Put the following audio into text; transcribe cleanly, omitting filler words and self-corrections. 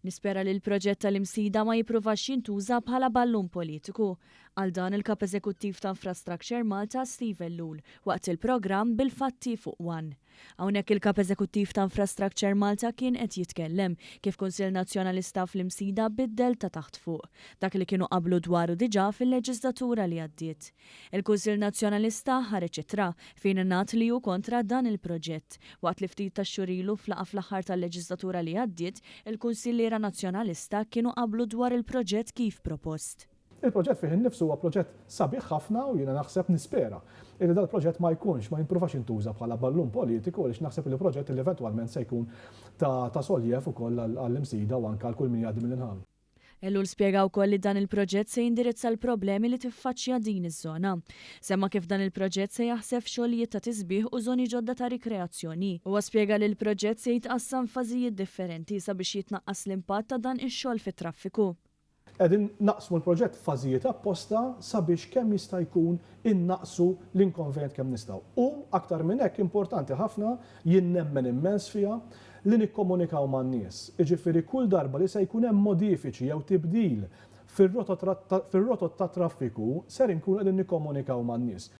Nispera li l-proġett tal-Imsida ma jippruvax jintuża bħala ballun politiku. Qal dan il-Kap Eżekuttiv ta' Infrastructure Malta Steve Ellul waqt il-programm Bil-Fatti fuq One. Hawnhekk il-Kap Eżekuttiv ta' Infrastructure Malta kien qed jitkellem kif Kunsill Nazzjonalista fl-Imsida biddel ta' taħt fuq dak li kienu qablu dwaru diġà fil-leġislatura li għaddiet. Il-Kunsill Nazzjonalista ħareġ ittra fejn ngħad li hu kontra dan il-proġett waqt li ftit tax-xhur ilu f'laqgħa fl-aħħar tal-leġislatura li għaddiet il-Kunsilliera Nazzjonalista kienu qablu dwar il-proġett kif propost. Il-proġett fih innifsu huwa proġett sabiħ ħafna u jiena naħseb, nispera, illi dal-proġett ma jkunx, ma jimpruvax jintuża bħala ballun politiku għaliex naħseb li proġett li eventwalment se jkun ta' soljev ukoll għall-Imsida u anke għal kull min jgħaddi mill-inħawi. Ellul spjega wkoll li dan il-proġett se jindirizza l-problemi li tiffaċċja din iż-żona. Semma kif dan il-proġett se jaħseb f'xogħlijiet ta' tisbiħ u żoni ġodda ta' rikreazzjoni. Huwa spjega li l-proġett se jitqassam f'fażijiet differenti sabiex jitnaqqas l-impatt ta' dan ix-xogħol fit-traffiku. Qegħdin naqsmu l-proġett f'fażijiet apposta sabiex kemm jista' jkun innaqqsu l-inkonvenjent kemm nistgħu. U aktar minn hekk importanti ħafna, jien nemmen immens fiha, li nikkomunikaw man-nies. Jiġifieri kull darba li se jkun hemm modifiċi jew tibdil fir-rotot tat-traffiku ser inkunu qegħdin nikkomunikaw man-nies.